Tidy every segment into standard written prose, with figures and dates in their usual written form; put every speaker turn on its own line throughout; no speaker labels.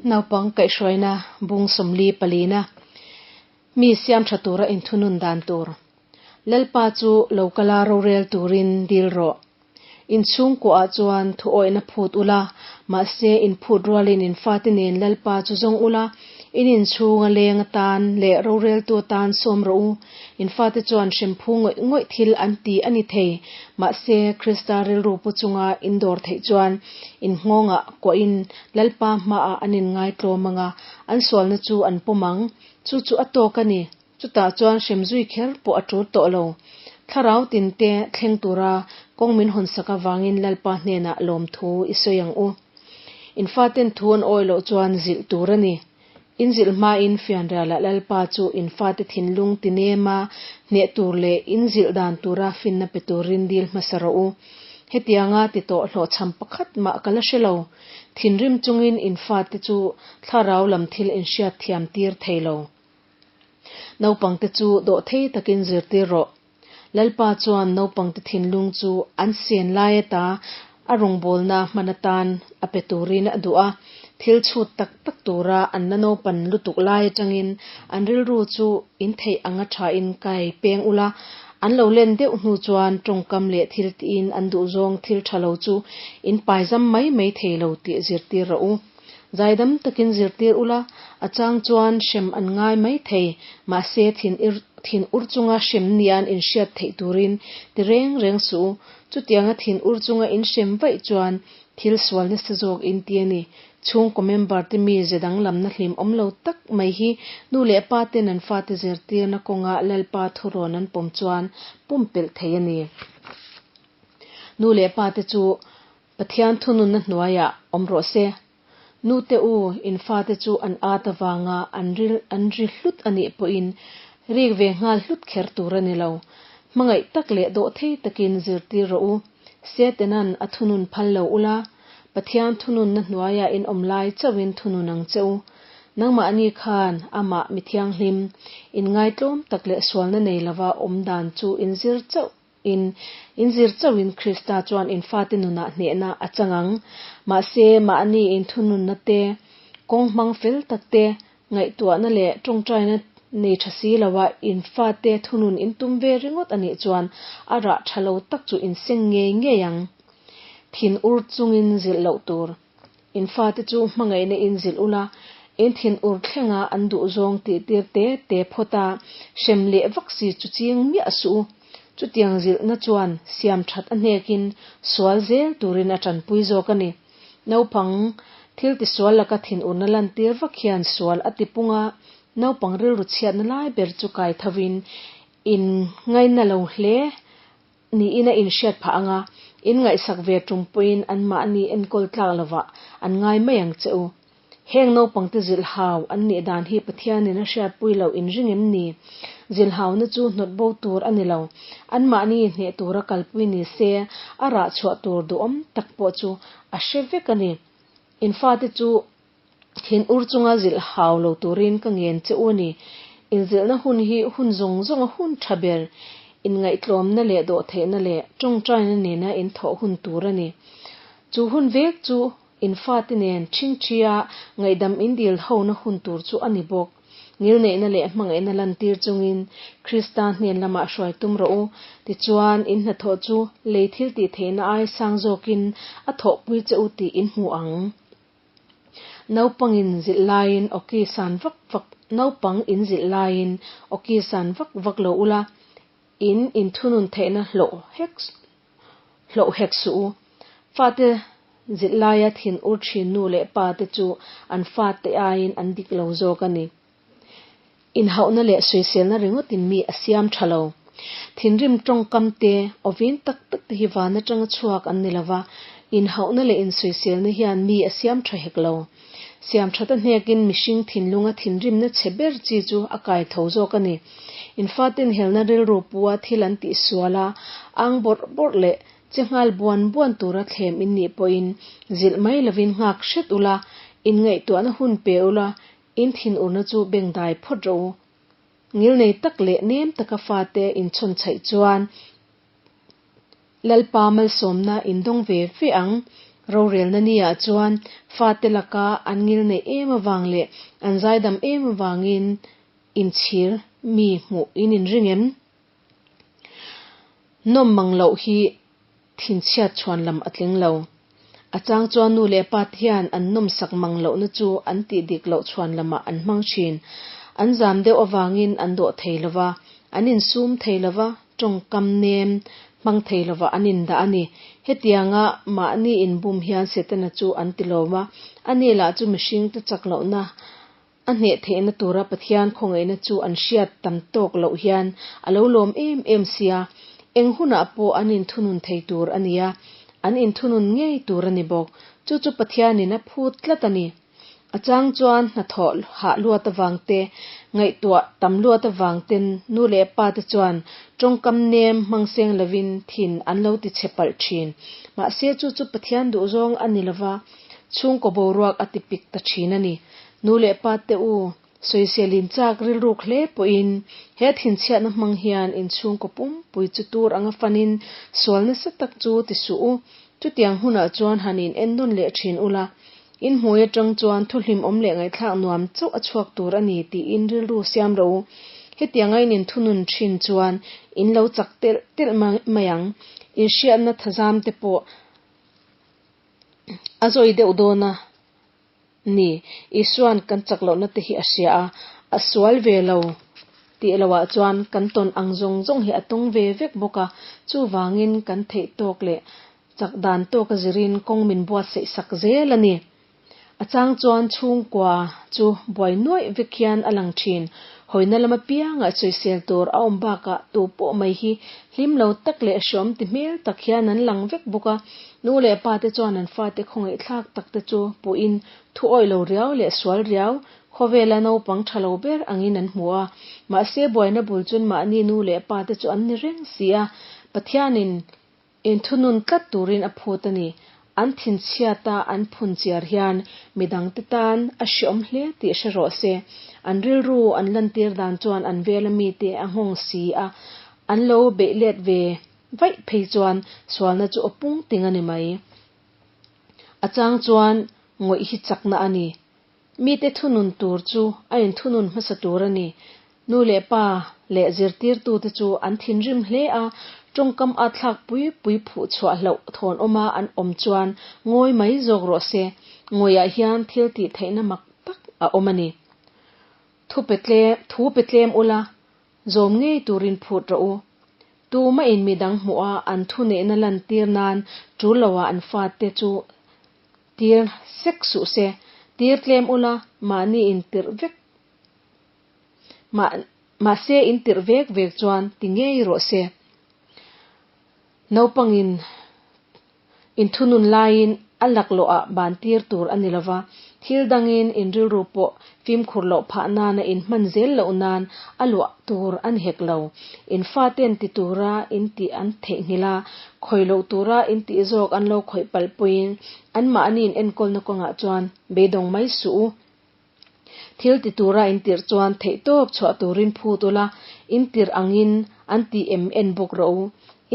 Naupang kaihhruaina bung 44na mi siam tha tura inthunun dan tur. Lalpa chu lo kala rorel turin dil rawh. In chhungkuah chuan thu awihna phut ula, mahse in phut rualin in fate nen Lalpa chu zawng ula, in inchhunga leng atan leh roreltu atan sawm rawh u. In fate chuan hremphu ngawih ngawih thil an ti a ni thei, mahse Krista rilru pu chunga in dawr theih chuan in nghawngah kuahin Lalpa hmaah an inngaitlawm ang a, an sualna chu an pawm ang. Chu chu a tawk a ni. Chutah chuan hrem zui kher pawh a tul tawh lo. Thlarau tinte thleng tura kawng min hawnsak avangin Lalpa hnenah lawmthu i sawi ang u. In faten thu an awi loh chuan zilh tur a ni. In zilh hmain fianrialah Lalpa chu in fate thinlung ti nema hneh tur leh in zilh dan tura finna pe turin dil hmasa rawh u. Hetianga ti tawh hlawhchham pakhat mah ka la hre lo. Thinrim chungin in fate chu thlarau lam thil in hriat thiam tir thei lo. Naupangte chu dawhthei takin zirtir rawh. Lalpa chuan naupangte thinlung chu an sen lai ata a rawngbawlna hman atan a pe turin a duh a, thil chhut tak tak tura an la naupan lutuk lai atangin an rilru chu in theih anga thain kai peng ula, an lo len deuh hnu chuan tawngkam leh thil tiin an duhzawng thil tha lo chu in paizam mai mai thei lo tih zirtir rawh u. Zaidam takin zirtir ula, a chang chuan hrem an ngai mai thei, mahse thin thin ur chunga hrem nian inhriat theih turin ti reng reng suh u. Chutianga thin ur chunga inhrem vaih chuan thil sual nasa zawk in ti a ni. Chhungkaw member te mi ze danglamna hlim awm lo tak mai hi nu leh pa ten an fate zirtirna kawnga Lalpa thurawn an pawm chuan pumpelh thei a ni. Nu leh pa te chu Pathian thununna hnuaiah awm rawh se. Nute u, in fate chu an at avanga an ril an ri hlut a nih pawhin rik ve nghal hlut kher tur a ni lo. Hmangaih tak leh dawhthei takin zirtir rawh u. Setanan a thunun phal lo ula, Pathian thununna hnuaiah in awm lai chauhin thunun ang che u. Nangmahni khan amah mi thianghlim, inngaitlawm tak leh sualna nei lova awm dan chu in zir chauh In inzir chauhin Krista chuan in fate nunah hnehna a chang ang. Mahse, mahni inthununna te, kawng hmang fel tak te, ngaihtuahna leh tawngtaina nei tha si loa in fate thunun in tum ve ringawt a nih chuan a rah tha lo tak chu in seng ngei ngei ang. Thin ur chungin zilh loh tur. In fate chu hmangaihna in zilh ula, in thin ur thlenga an duh zawng tih tir te te phawt a, hrem leh vak si chu ching miah suh u. Chutiang zilhna chuan siam that a hnekin sual zel turin a tanpui zawk a ni. Naupang thil tisual laka thin urna lantir vak hian sual a tipung a, naupang rilru chhiatna lai ber chu kai thovin in ngaina lo hle Niin a inhriat phah ang a, in ngaihsak ve tum pawhin anmahni enkawl tlak lovah an ngai mai ang che u. Heng naupangte zilhhau an nih dan hi Pathianin a hriatpui loh in ring em ni? Zilhauna chu hnawt bo tur a ni lo. Anmahni hneh tura kalpui ni se, a rah chhuah tur duhawm tak pawh chu a hre vek a ni. In fate chu Thin ur chunga zilh hau lo turin ka ngen che u a ni. Inzilhna hun hi hun zawng zawnga hun tha ber, inngaihtlawmna leh dawhtheihna leh tawngtaina nena inthawh hun tur a ni. Chu hun vek chu in fate nen ṭhingṭhia ngaihdam indil hona hun tur chu a ni bawk. Ngilneihna leh hmangaihna lantir chungin Krista hnen lamah hruai tum rawh u. Tichuan, in hnathawh chu lei thil tih theihna ai sang zawkin a thawhpui che u tih in hmu ang. Naupang in zilh laiin awki san vak vak Naupang in zilh laiin awki san vak vak lo ula, in inthunun theihna hlawh hek hlawh hek suh u. Fate zilh laia thin ur thin nu leh pa te chu an fate aiin an dik lo zawk a ni. Inhauhna leh sawiselna ringawtin mi a siam tha lo. Thinrim tawngkam te, awvin tak tak te hi van atanga chhuak an ni lova, inhauhna leh insawiselna hian mi a siam tha hek lo. Siam that a hnekin mihring thinlunga thinrimna chhe ber chi chu a kai tho zawk a ni. Infaten helna rilru pua thil an tih sual a, ang bawrh bawrh leh che nghal buan buan tura thlem in nih pawhin zilh mai lovin nghak hret ula, inngaihtuahna hun pe ula, In thinurna chu bengdai phawt rawh u. Ngilnei tak leh nem taka fate inchhawn chhaih chuan Lalpa malsawmna in dawng ve ve ang. Rorelna ni ah chuan fate laka an ngilneih em avang leh an zaidam em avangin inchhir mi hmuh in inring em? Nawm mang loh hi thinchhiat chhuan lam a tling lo. A chang chuan nu leh pa te hian an nawmsak mang lohna chu an tih dik loh chhuan lamah an hmang thin. An zam deuh avangin an dawh thei lo va, an insum thei lo va, tawngkam nem hmang thei lo va an indah a ni. Hetianga mahni inbum hian Setana chu an ti lawm a, ani lah chu mihringte chak lohna A hneh theihna tura Pathian khawngaihna chu an hriat tam tawk loh hian a lo lawm em em sia, eng hunah pawh an inthunun thei tur a nia, an inthunun ngei tur a ni bawk. Chu chu Pathianin a phut tlat a ni. A chang chuan hnathawh hah luat avang te, ngaihtuah tam luat avang ten nu leh pa te chuan tawngkam nem hmang seng lovin thin an lo ti chhe palh thin. Mahse chu chu Pathian duhzawng a ni lova, chhungkaw boruak a ti pik ta thin a ni. Nu leh pa te u, sawisel in chak rilruk hle pawhin he thinchhiatna hmang hian in chhungkaw pumpui chu tur anga fanin sual nasa tak chu ti suh u. Chutiang hunah chuan han in en nawn leh thin ula, in hmui atang chuan thu hlimawm leh ngaihthlak nuam chauh a chhuak tur a ni tiin rilru siam rawh u. Hetianga in inthunun thin chuan in lo chak telh telh mai ang. In hriatna thazam te pawh a zawi deuh dawn a. Ni, Isua'n kan chak lohna te hi a hria a, a sual ve lo tih loah chuan kan tawn ang zawng zawng hi a tawng ve vek bawk a, chuvangin kan theih tawk leh chak dan tawka zirin kawng min buatsaih sak zel a ni. A chang chuan chhungkua chu buai nuaih vek hian a lang thin. Hawina lam apiangah sawisel tur a awm bakah tu pawh mai hi hlim lo tak leh hreawm ti hmel tak hian an lang vek bawk a, Nu leh pa te chuan an fate khawngaihthlak tak te chu puhin thu awih lo riau leh sual riau, khawvela naupang tha lo ber angin an hmu a. Mahse buaina bul chun mahni nu leh pa te chu an ni reng si a, Pathianin inthunun tlat turin a phut a ni. An thinchhiata an phun chiar hian midangte tan a hreawm hle tih hre rawh se. An rilru an lantir dan chuan an vela mite a nghawng si a, an lo beih let ve Vaih phei chuan sualna chu aw pung ting a ni mai. A chang chuan ngawih hi chakna a ni. Mite thunun tur chu a inthunun hmasa tur a ni. Nu leh pa leh zirtirtute chu an thinrim hle a, tawngkam a thlak pui pui phuh chhuah hlauh thawn awma an awm chuan ngawi mai zawk rawh se. Ngawihah hian thil tih theihna mak tak a awm a ni. Thu pe tlem, thu pe tlem ula, Zawm ngei turin phut rawh u. Tumahin midang hmuh a an thuneihna lantir nan tul loah an fate chu tir sek suh se. Tir tlem ula, mahni intirh vek mahse intirh vek vek chuan ti ngei rawh se. Naupangin Inthunun laiin a laklawhah ban tir tur a ni lova, thil dangin in rilru pawh fimkhur loh phah nana in hman zel loh nan a luah tur a ni hek lo. In faten ti tura in tih an theihnghilh a, khawih loh tura in tih zawk an lo khawih palh pawhin anmahni in enkawlna kawngah chuan beidawng mai suh u. Thil ti tura in tirh chuan theihtawp chhuah turin phut ula, in tirh angin an tih em en bawk rawh u.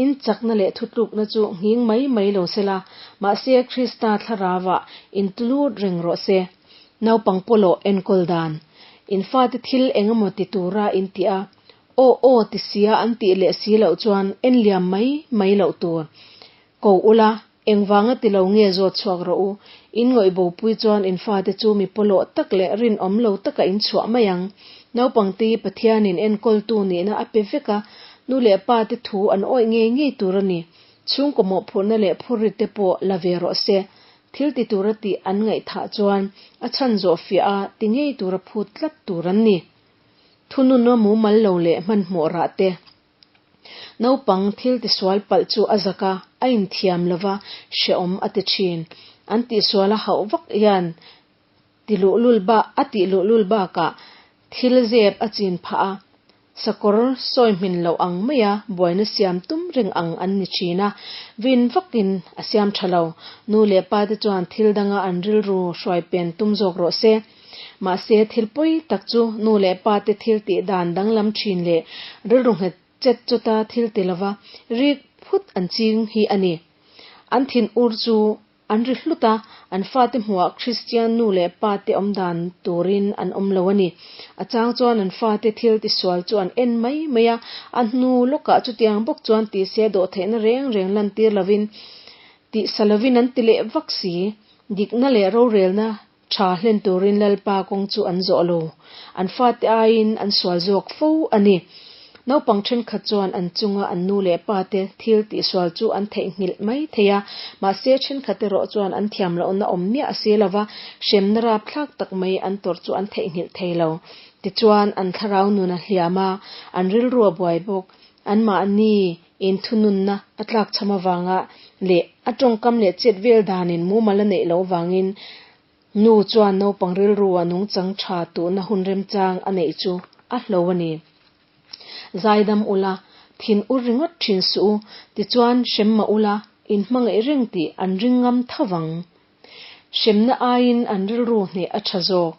In chakna leh thutlukna chu nghing mai mai lo sela, mahse Krista thlarauah in tlut reng rawh se. Naupang pawlawh enkawl dan. In fate thil eng emaw ti tura in tih a, aw aw ti sia an tih leh si loh chuan en liam mai mai loh tur. Ko ula, Engvanga ti lo nge zawt chhuak rawh u, in ngawih bopui chuan in fate chu mi pawlawh tak leh rinawm lo taka in chhuah mai ang. Naupangte hi Pathianin enkawltu nihna a pe vek a, nu leh pa te thu an awih ngei ngei tur a ni. Chhungkaw mawhphurhna leh phurrit te pawh la ve rawh se. Thil ti tura tih an ngaihthah chuan a chhan zawh fiah a ti ngei tura phut tlat tur an ni. Thununna mumal lo leh hmanhmawh rah te. Naupang thil tisual palh chu a zak a, a inthiam lo va, hrehawm a ti thin. An tihsual a hauh vak hian ti luhlul ba a tih luhlul bakah thil zep a chin phah a, sakawr sawi hmin loh ang maia buaina siam tum reng ang an ni thin a, vin vakin a siam tha lo. Nu leh pa te chuan thil danga an rilru hruai pen tum zawk rawh se. Mahse, thil pawi tak chu nu leh pa te thil tih dan danglam thin leh rilru nghet chet chawta thil ti lova rik phut an ching hi a ni. An thin ur chu An ri hlut a, an fate hmuhah Kristian nu leh pa te awm dan turin an awm lo a ni. A chang chuan an fate thil tisual chu an en mai mai a, a hnu lawkah chutiang bawk chuan tise dawhtheihna reng reng lantir lovin tihsa lovin an ti leh vak si. Dikna leh rorelna tha hlen turin Lalpa kawng chu an zawh lo. An fate aiin an sual zawk fo a ni. Naupang thenkhat chuan an chunga an nu leh pa te thil tihsual chu an theihnghilh mai thei a, mahse thenkhat erawh chuan an thiam lohna awm miah si lova hremna rapthlak tak mai an tawrh chu an theihnghilh thei lo. Tichuan an thlarau nun a hliam a, an rilru a buai bawk. Anmahni inthununna a tlakchham avanga leh a tawngkam leh chet vel danin mumal a neih loh avangin Nu chuan naupang rilru a nungchang tha tuhna hun remchang a neih chu a hlo a ni. Zaidam ula, thin ur ringawt thin suh u, tichuan hrem mah ula, in hmangaih reng tih an ring ngam tho vang. Hremna aiin an rilru hneh a tha zawk.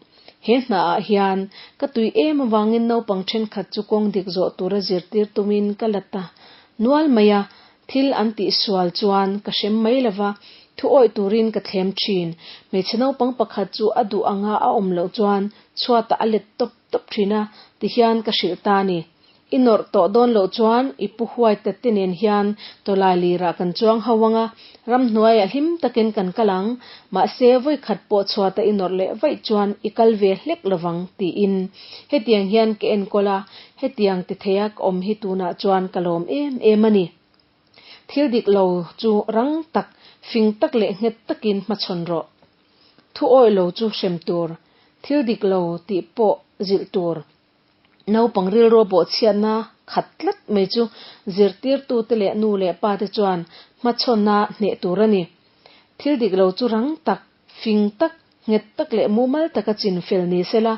He hnaah hian ka tui em avangin naupang thenkhat chu kawng dik zawh tura zirtir tumin ka la ta nual mai a, Thil an tihsual chuan ka hrem mai lova, thu awih turin ka thlem thin. Hmeichhe naupang pakhat chu a duh anga a awm loh chuan chhuatah a let tawp tawp thin a, tihian ka hrilh ta a ni. I nawrh tawh dawn loh chuan i pu huai tat te nen hian tawlai lirah kan chuang ho anga, ramhnuaiah hlim takin kan kal ang. Mahse, vawikhat pawh chhuata i nawrh leh vaih chuan i kal ve hlek lovang, tiin. Hetiang hian ka enkawl a, Hetiang ti theia ka awm hi tunah chuan ka lawm em em a ni. Thil dik lo chu rang tak, fing tak leh nghet takin hmachhawn rawh. Thu awih lo chu hrem tur, thil dik lo tih pawh zilh tur. Naupang rilru bawhchhiatna khat tlat mai chu zirtirtute leh nu leh pate chuan hmachhawnna hneh tur a ni. Thil dik lo chu rang tak, Fing tak, nghet tak leh mumal taka chin fel ni sela,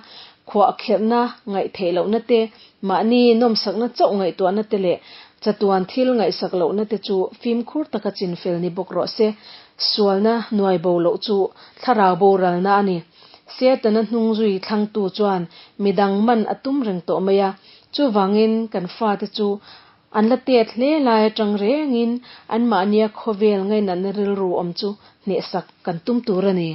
khuahkherhna, ngaihtheih lohna te, mahni nawmsakna chauh ngaihtuahna te leh chatuan thil ngaihsak lohna te chu fimkhur taka chin fel ni bawk rawh se. Sualna nuai bo loh chu thlarau boralna a ni. Setana hnungzui thlangtu chuan midang man a tum reng tawh mai a, chuvangin kan fate chu An la tet hle lai atang rengin anmahnia khawvel ngainatna rilru awm chu hnehsak kan tum tur a ni.